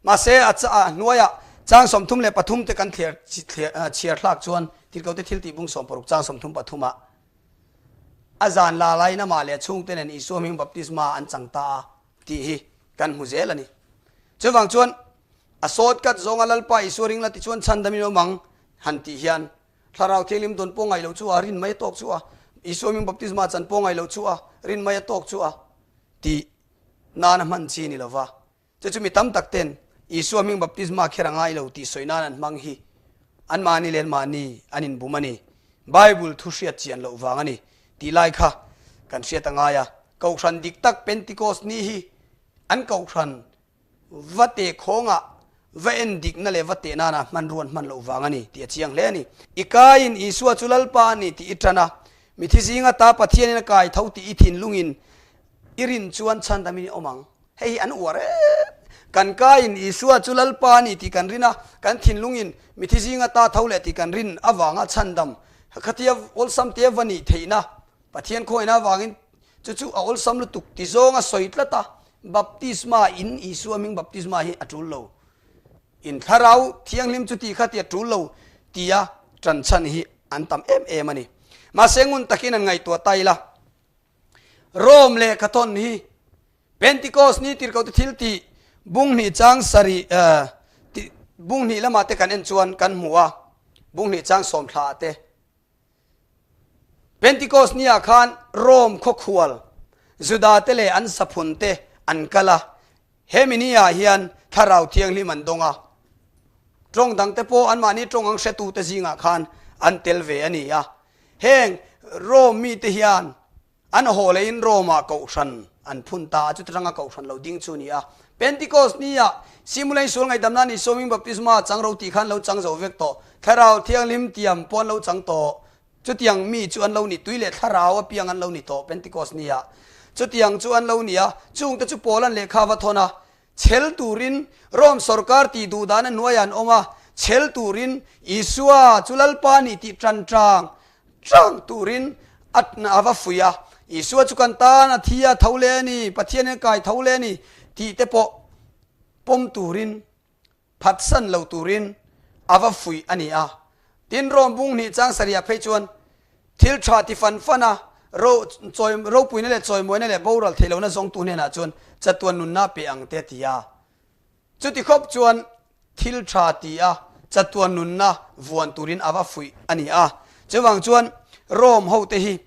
Mahse, a hnuaiah chang 33 te kan thliar chhiar thlak chuan Tirhkohte thiltih bung 60 chang 33 ah A zan la laiin amah leh a chhungte nen Isua hming baptisma an chang ta a tih hi kan hmu zel a ni. Chuvang chuan a sawtkat zawnga Lalpa Isua ring la tichuan chhandamin awm ang han tih hian Thlarau Thianghlim dawn pawh ngaih loh chu a, rin mai a tawk chu a, Isua hming baptisma chan pawh ngaih loh chu a, rin mai a tawk chu a tih nana hman chi ni lova. Chu chu mi tam tak ten Isua hming baptisma kher a ngai lo tih sawi nan an hmang hi anmahni leh anmahni an inbum a ni. Bible thu hriat chian loh vang a ni tih lai kha kan hriat a ngai a. Kohhran dik tak Pentecost ni hi an kohhran va teh khawngah va en dikna leh va teh nana hmanrua an hman loh vang a ni tih a chiang hle a ni. I kaiin Isua chu Lalpa a ni tih i tan a, mithi zinga ta Pathianin a kai tho tih i thinlungin i rin chuan chhandamin i awm ang. Hei hi an uar em. Kan kaiin Isua chu Lalpa a ni tih kan rin a, kan thinlungin mithi zinga ta tho leh tih kan rin avanga chhandam khatia awlsam te va nih theihna Pathian khawina avangin chu chu a awlsam lutuk ti zawnga sawi tlat a, baptisma in Isua hming baptisma hi a tul lo. In thlarau thianghlim chu ti kha ti a tul lo tia tanchhan hi an tam em em a ni. Mahse ngun takin an ngaihtuah ta ila. Rome lehkha thawn hi Pentecost ni tirhkohte thil tih bung hnih chang sarih bung hnih lamah te kan en chuan kan hmu a, bung hnih chang sawmthla ah te. Pentecost ni ah khan Rome khawkhual Juda te leh an saphun te an kal a, hemi ni ah hian Thlarau Thianghlim an dawng a, tawng dang te pawh anmahni tawng ang hretu te zingah khan an tel ve a ni a. Heng Rome mite hian an haw leiin Rome-ah kohhran an phun ta a, chuti ranga kohhran lo ding chu a ni a. Pentecost ni-ah Simulain sual ngaihdamna ni sawming baptisma chang ro tih khan lo chang zo vek tawh. Thlarau Thianghlim tiam pawh an lo chang tawh. Chutiang mi chu an lo ni, tui leh thlarau apiang an lo ni tawh Pentecost ni-ah. Chutiang chu an lo ni a, chungte chu Paul-a'n lehkha va thawn a, Chhel turin Rome sorkar tih duh dan a hnuaiah an awm a, chhel turin Isua chu Lalpa nih tih tan tang tang turin a a va fuih a. Isua chu kan tan a thi a tho leh a ni, Pathianin a kai tho leh a ni tih te pawh pawm turin, phatsan lo turin a va fuih a ni a. Tin, Rome bung hnih chang sarihah phei chuan thil tha ti fan fan a, ro chawi ropuina leh chawimawina leh boral theih lohna zawngtu hnenah chuan chatuan nunna pe ang te a ti a. Chuti khawp chuan thil tha ti a chatuan nunna vuan turin a va fuih a ni a. Chuvang chuan Rome hote hi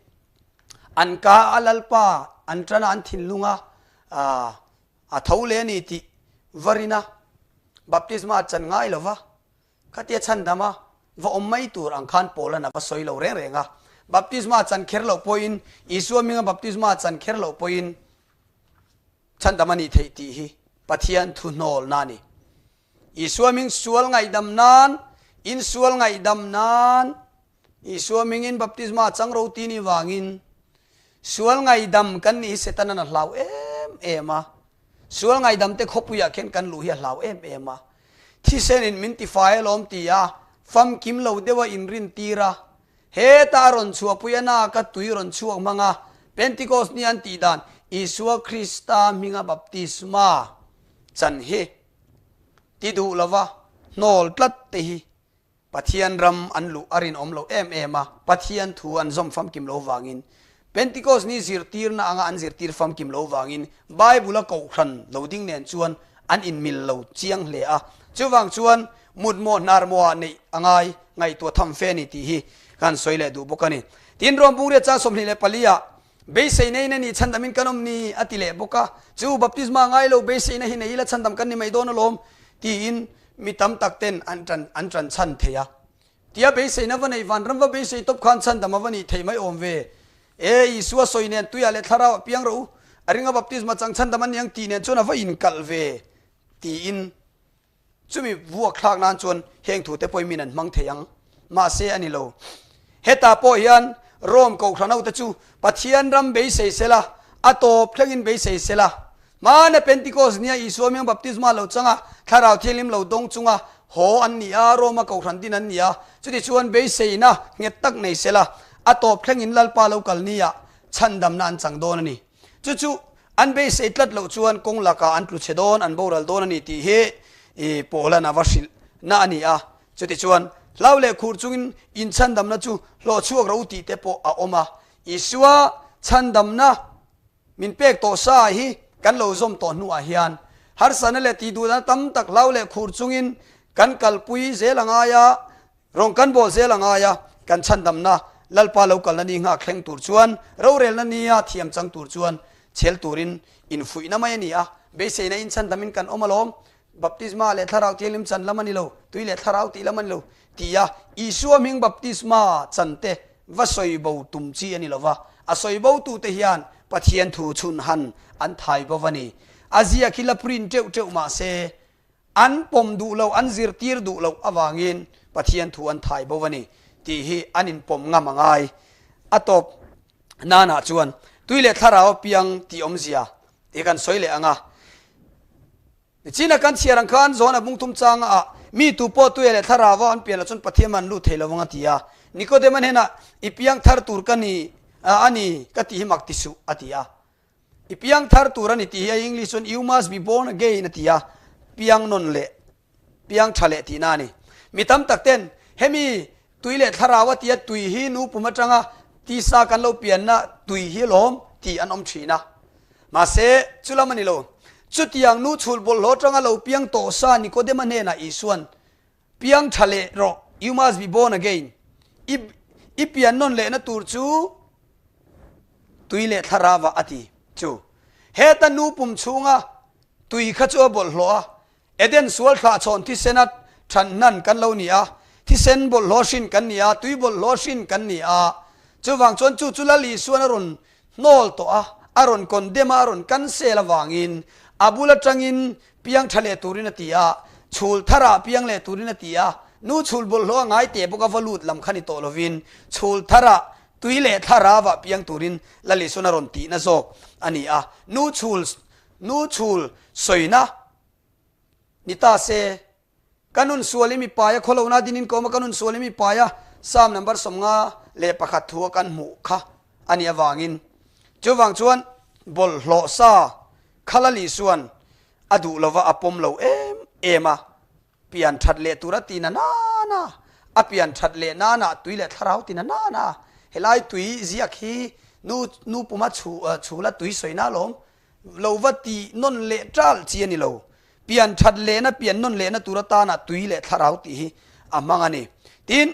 an ka a Lalpa an tana an thinlunga aah. A tho leh a ni tih va rin a, baptisma a chan ngai lo va, khatia chhandam a va awm mai tur ang khan Paula'n a va sawi lo reng reng a. Baptisma a chan kher loh pawhin, Isua hminga baptisma a chan kher loh pawhin chhandam a nih theih tih hi Pathian thu hnawlna a ni. Isua hming sual ngaihdam nan, insual ngaihdam nan, Isua hmingin baptisma chang ro ti ni vangin sual ngaihdam kan nih hi Setanan a hlau em em a. Sual ngaihdam te khawpuiah khian kan luh hi a hlau em em a. Thisenin min tifai alawm ti a, famkim lo deuha inrin tir a. Heta a rawn chhuahpui a na ka tui rawn chhuak hmang a, Pentecost ni an tih dan Isua Krista hminga baptisma chan hi ti duh lova hnawl tlat te hi Pathian ram an luh a rinawm lo em em a, Pathian thu an zawm famkim lo vangin, Pentecost ni zirtirna anga an zirtir famkim lo vangin Bible-a kohhran lo ding nen chuan an inmil lo chiang hle a. Chuvang chuan mutmawh hnarmawhah neih a ngai ngaihtuah tham fe a ni tih hi kan sawi leh duh bawk a ni. Tin, Rom Bungriat chang 24 ah Beisei nei na ni chhandamin kan awm ni a ti leh bawk a, chu baptisma ngai lo beiseina hi nei ila chhandam kan ni mai dawn alawm tiin mi tam tak ten an tan an tan chhan thei a. Tia beiseina va nei vanram va beisei tawp khan chhandam a va nih theih mai awm ve. E Isua sawi nen tuiah leh thlarau ah piang rawh u, a ringa baptisma chang chhandam an ni ang tih nen chuan a va inkalh ve tiin Chumi vuak thlak nan chuan heng thute pawhin min an hmang thei ang. Mahse a ni lo. Hetah pawh hian Rome kohhran hote chu Pathian ram beisei sela, a tawp thlengin beisei sela. Hmana Pentecost nia Isua hming baptisma lo changa Thlarau Thianghlim lo dawng chunga haw an ni a, Rome-a kohhran din an ni a. Chutichuan beiseina nghet tak nei sela, a tawp thlengin Lalpa lo kal nia chhandamna an chang dawn a ni. Chu chu an beisei tlat loh chuan kawng lakah an tlu chhe dawn, an boral dawn a ni tih hi i Paula'n a va hrilh na a ni a. Chutichuan, hlau leh khur chungin inchhandamna chu hlawh chhuak ro tih te pawh a awm a. Isua chhandamna min pek tawh sa hi kan lo zawm tawh hnuah hian harsatna leh tihduhna tam tak hlau leh khur chungin kan kalpui zel a ngai a. Rawng kan bawl zel a ngai a, kan chhandamna Lalpa lo kalna ni nghak thleng tur chuan, rorelna nia thiam chang tur chuan chhel turin infuihna mai a ni a, beiseina in chhandamin kan awm alawm, baptisma leh thlarau thianghlim chan lam a ni lo, tui leh thlarau tih lam a ni lo ti a, Isua hming baptisma chan te va sawi bo tum chi a ni lova, a sawi bo tute hian Pathian thu chhun han an thai bo va ni. A ziak hi la print teuh teuh mah se, An pawm duh loh, an zirtir duh loh avangin Pathian thu an thai bo a ni tih hi an inpawm ngam a ngai. A tawp nanah chuan tui leh thlarau a piang tih awmzia tih kan sawi leh ang a. Nichina kan chhiar ang khan Johana bungthum changa ah mi tu pawh tui leh thlarau a an pian loh chuan Pathian an lut thei lo ang a ti a. Nikodema hnenah i piang thar tur ka ni a ni ka tih hi mak ti suh a ti a. I piang thar tur a ni tih hi a English chuan you must be born again a ti a, piang nawn leh, piang tha leh tihna a ni. Mi tam tak ten hemi tui leh thlarau a tia tui hi nu pum atanga tisa kan lo pianna tui hi lawm tih an awm thin a. Mahse chu lam a ni lo. Chutiang nu chhul bawlhhlawh atanga lo piang tawh sa Nikodema hnenah Isuan Piang tha leh rawh, you must be born again. I i pian nawn lehna tur chu tui leh thlarava a ti chu. Heta nu pum chhunga tui kha chu a bawlhhlawh a, Eden sual thlahchhawn thisena than hnan kan lo ni a, thisen bawlhhlawh hrin kan ni a, tui bawlhhlawh hrin kan ni a. Chuvang chuan chu chu Lal Isuan a rawn hnawl tawh a, a rawn condemn a, a rawn cancel avangin a bul atangin piang tha leh turin a ti a, chhul tharah piang leh turin a ti a, nu chhul bawlhhlawh a ngai teh bawk a va lut lam kha ni tawh lovin chhul tharah tui leh thlarauah piang turin Lal Isuan a rawn tihna zawk a ni a, nu chhul nu chhul sawina ni ta se. Ka nun sual i mi paia khawlohna dinin ka awm a, ka nun sual i mi paia Psalm number 51 thu a kan hmuh kha a nih avangin chuvang chuan bawlhhlawh sa kha Lal Isuan a duh lova a pawm lo em em a, pian that leh tur a ti na nana, a pian that leh nana tui leh thlarau ti na nana, helai tui ziak hi nu nu puma chhu chhula tui sawina alawm lo va ti nawn leh ṭal chi a ni lo. Pian that lehna, pian nawn lehna tur atana tui leh thlarau tih hi a hmang a ni. Tin,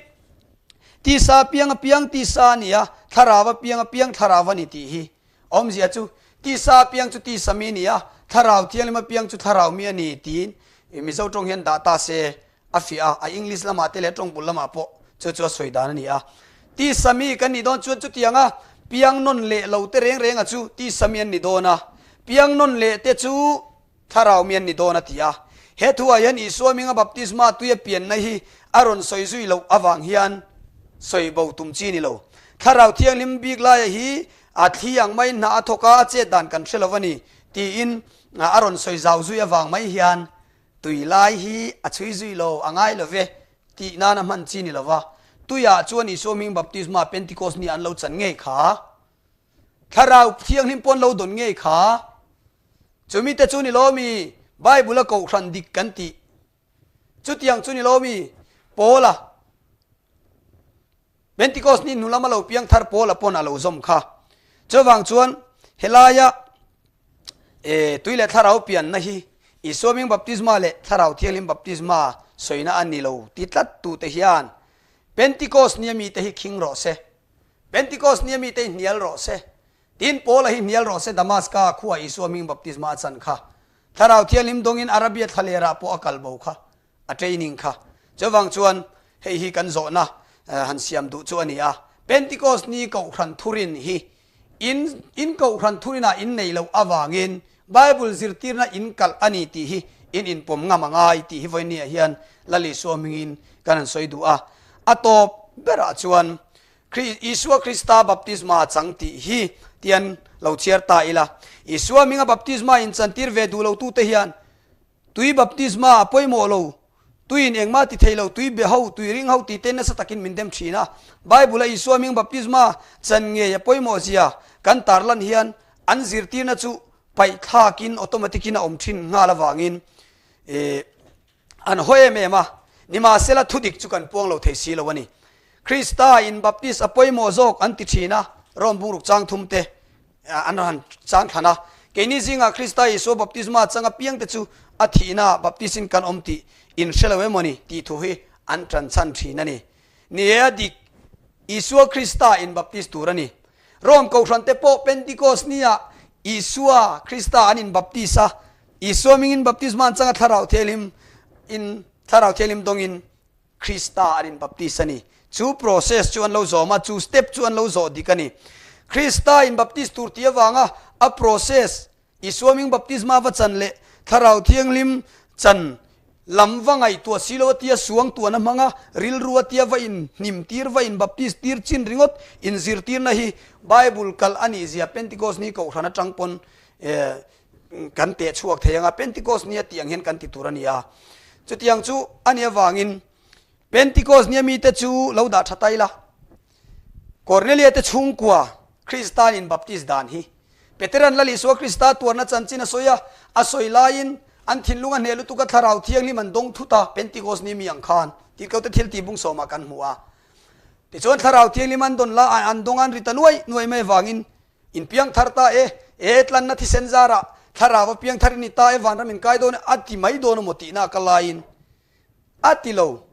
tisa piang a piang tisa a ni a, thlarau a piang a piang thlarau a ni tih hi awmzia chu. Tisa piang chu tisa mi a ni a, Thlarau Thianghlim apiang chu Thlarau mi a ni tiin Mizo tawng hian dah ta se a fiah a, a English lamah te leh tawng bul lamah pawh chu chu a sawi dan a ni a. Tisa mi kan nih dawn chuan chutianga piang nawn leh lo te reng renga chu tisa mi an ni dawn a, piang nawn leh te chu Thlarau mi an ni dawn a ti a. He thuah hian Isua hminga baptisma tuia pianna hi a rawn sawi zui loh avang hian sawi bo tum chi ni lo. Thlarau Thianghlim bik laia hi a thli ang maiin hna a thawk a, a chet dan kan hre lo a ni tiin a rawn sawi zau zui avang mai hian tui lai hi a chhui zui lo, a ngai lo ve tih nana hman chi ni lo va. Tuiah chuan Isua hming baptisma Pentecost ni an lo chan ngei kha. Thlarau Thianghlim pawn lo dawn ngei kha. Chumi te chu ni lo mi Bible a kohhran dik kan tih. Chutiang chu ni lo mi Paula Pentecost ni hnu lama lo piang thar Paula pawn a lo zawm kha. Chuvang chuan helaia e tui leh thlarau pianna hi Isua hming baptisma leh Thlarau Thianghlim baptisma sawina a ni lo ti tlat tute hian Pentecost nia mite hi khing rawh se. Pentecost nia mite hi hnial rawh se. Tin, Paula hi hnial rawh se Damaska khua Isua hming baptisma a chan kha. Thlarau Thianghlim dawngin Arabia thlalerah pawh a kal bo kha, a training kha. Chuvang chuan hei hi kan zawhna han siam duh chu a ni a. Pentecost ni Kohhran thurin hi in in Kohhran thurinah in nei loh avangin Bible zirtirna in kalh a ni tih hi in inpawm ngam a ngai tih hi vawinia hian Lal Isua hmingin kan han sawi duh a. A tawp berah chuan Isua Krista baptisma chang tih hi tian lo chhiar ta ila. Isua hminga baptisma inchantir ve duh lotute hian tui baptisma a pawimawh lo, tuiin engmah ti thei lo, tui be ho, tui ring ho tih te nasa takin min dem thin a. Bible-a Isua hming baptisma chan ngei a pawimawh zia kan tarlan hian an zirtirna chu paihthlakin automatic-in a awm thin nghal avangin An hawi em em a, nimahsela thudik chu kan puang lo thei si lo a ni. Krista in Baptist a pawimawh zawk an ti thin a, Rome bungruk chang thum te an han chang thlan a. Keini zingah Krista Isua baptisma chang apiang te chu a thihna Baptist in kan awm tih in hre lo emaw ni tih thu hi an tan chhan thin a ni. Ni e a dik, Isua Krista in Baptist tur a ni. Rome kohhran te pawh Pentecost ni ah Isua Krista an in Baptist a, Isua mingin baptisma an chang a, Thlarau Thianghlim in Thlarau Thianghlim dawngin Krista an in baptis a ni. Chu process chu an lo zawm a, chu step chu an lo zawh dik a ni. Krista in baptis tur tih avanga a process Isua ming baptisma va chan leh Thlarau Thianghlim chan lam va ngaihtuah si lo a tia suang tuan a hmang a, rilru a tia va in hnim tir va in baptis tir chin ringawt inzirtirna hi Bible kalh a nih zia Pentecost ni kohhran atang pawn kan teh chhuak thei ang a, Pentecost nia tih ang hian kan ti tur a ni a. Chutiang chu a nih avangin Pentecost nia mite chu lo dah tha tai la. Cornelia te chhungkua Kristan in baptist dan hi Peteran Lal Isua Krista tuarna chanchin a sawi a, a sawi laiin an thinlung a hneh lutuk a thlarau thianghlim an dawng thut a, Pentecost ni mi ang khan Tirhkote thil tih bung sawmah kan hmu a. Tichuan thlarau thianghlim an dawn la an dawng an ri ta nuai nuai mai avangin In piang thar ta e, e tlanna thisen zarah thlarau a piang thar i ni ta e, vanram in kai dawn e, a ti mai dawn a maw tihna a ka laiin a ti lo.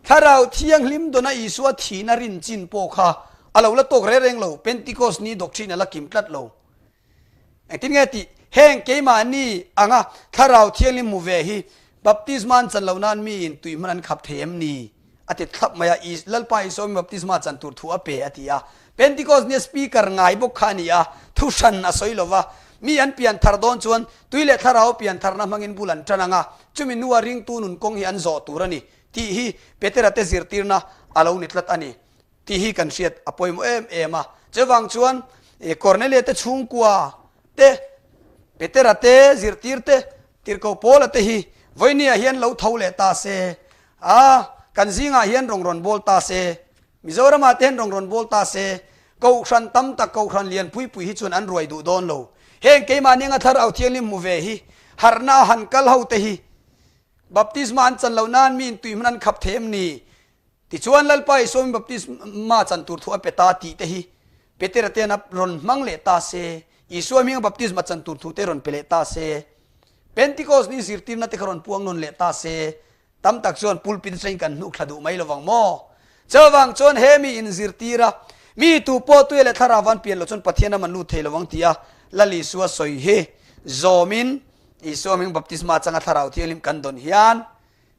Thlarau thianghlim dawna Isua thihna rin chin pawh kha a lo la tawk reng reng lo, Pentecost ni doctrine a la kim tlat lo. Engtin nge tih? Heng keimahni anga thlarau thianghlim hmu ve hi baptisma an chan lo nan miin tui hman an khap thei em ni? A ti thlap mai a, Lalpa Isua mi baptisma chan tur thu a pe a ti a. Pentecost nia speaker ngai bawk kha a ni a, thu hran a sawi lo va. Mi an pian thar dawn chuan tui leh thlarau pian tharna hmangin bul an tan ang a, chumi hnua ringtu nun kawng hi an zawh tur a ni tih hi Petera te zirtirna a lo ni tlat a ni tih hi kan hriat a pawimawh em em a. Chuvang chuan Cornelia te chhungkua te, Petera te zirtir te, Tirhkoh Paula te hi vawinia hian lo tho leh ta se, A, kan zingah hian rawn rawn bawl ta se, Mizoramah te hian rawn rawn bawl ta se, Kohhran tam tak, Kohhran lian pui pui hi chuan an ruai duh dawn lo. Heng keimahni anga Thlarau Thianghlim hmu ve hi, harhna a han kal ho te hi, baptisma an chan loh nan mi intui hmun an khap thei em ni? Tichuan Lalpa Isua min baptisma chan tur thu a pe ta tih te hi Petera te an rawn hmang leh ta se, Isua hminga baptisma chan tur thu te rawn pe leh ta se, Pentecost ni zirtirna te kha rawn puang nawn leh ta se, tam tak chuan pulpit atangin kan hnuk thla duh mai lovang maw? Chuvang chuan he mi inzirtira Mi tu pawh tuia leh thlarau an pian loh chuan Pathian ram an lut thei lo ang tia Lal Isua sawi hi zawmin Isua hming baptisma changa thlarau thianghlim kan dawn hian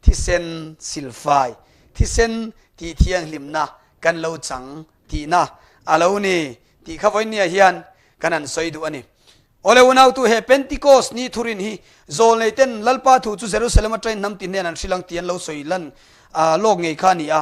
thisen silfai, thisen tih thianghlimna kan lo chang tihna a lo ni tih kha vawinia hian kan han sawi duh a ni. Awle unautu he Pentecost ni thurin hi zawlnei ten Lalpa thu chu Jerusalem atangin hnam tin hnen an hrilh ang tih an lo sawi lan lawk ngei kha a ni a.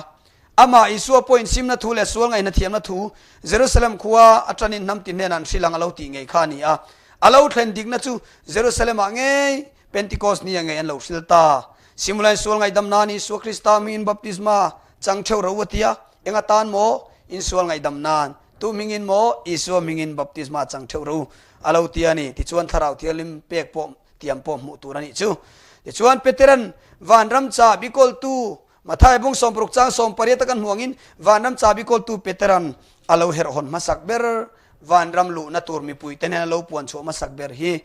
Amah Isua pawhin simna thu leh sual ngaihna thiamna thu Jerusalem khua atangin hnam tin hnen an hrilh ang a lo tih ngei kha a ni a. A lo thlen dikna chu Jerusalem ah ngei Pentecost ni ah ngei an lo hrilh ta. Simulain sual ngaihdam nan Isua Krista hmingin baptisma chang theuh ro a ti a, eng atan maw? Insual ngaihdam nan. Tu hmingin maw? Isua hmingin baptisma chang theuh ro a lo ti a ni. Tichuan Thlarau Thianghlim pek pawh tiam pawh hmuh tur a nih chu. Tichuan Peteran vanram cha bikawltu Mathai bung 60 chang 18 a kan hmuh angin vanram cha bikawltu Peteran a lo herh hawn hmasak ber vanram luhna tur mipuite nen a lo puan chhuah hmasak ber hi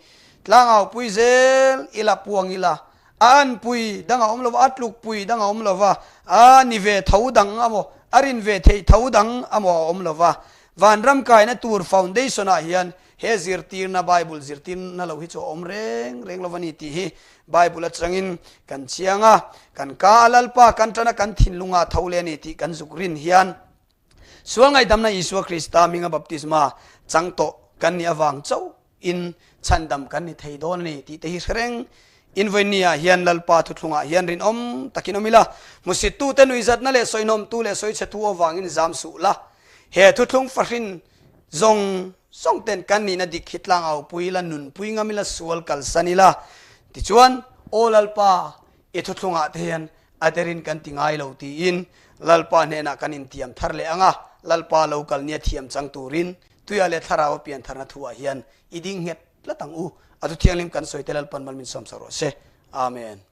tlangau pui zel ila puang ila A anpui dang a awm lo va, a tlukpui dang a awm lo va, a ni ve tho dang a maw, a rin ve theih tho dang a maw a awm lo va. Vanram kaina tur foundation ah hian he zirtirna, Bible zirtirna lo hi chu a awm reng reng lo va ni tih hi Bible atangin kan chiang a, kan ka a Lalpa kan tana kan thinlunga tho leh a ni tih kan zuk rin hian sual ngaihdamna Isua Krista hminga baptisma chang tawh kan nih avang chauh in chhandam kan ni thei dawn a ni tih te hi hre reng. In vawiin ah hian Lalpa thuthlungah hian rinawm takin awm ila, hmusittute nuihzatna leh sawihnawmtu leh sawichhetu avangin zam suh la. He thuthlung fahrin zawng zawng ten kan nihna dik hi tlang aupui ila, nunpui ngam ila, sual kalsan ila. Tichuan, Aw Lalpa, i thuthlungah te hian a derin kan ti ngai lo tiin Lalpa hnenah kan intiam thar leh ang a, Lalpa lo kal nia thiam chang turin Tuia leh Thlarau a pian tharna thuah hian i ding nghet tlat ang u. A thu thianghlim kan sawi te Lalpan mal min sawmsak rawh se. Amen.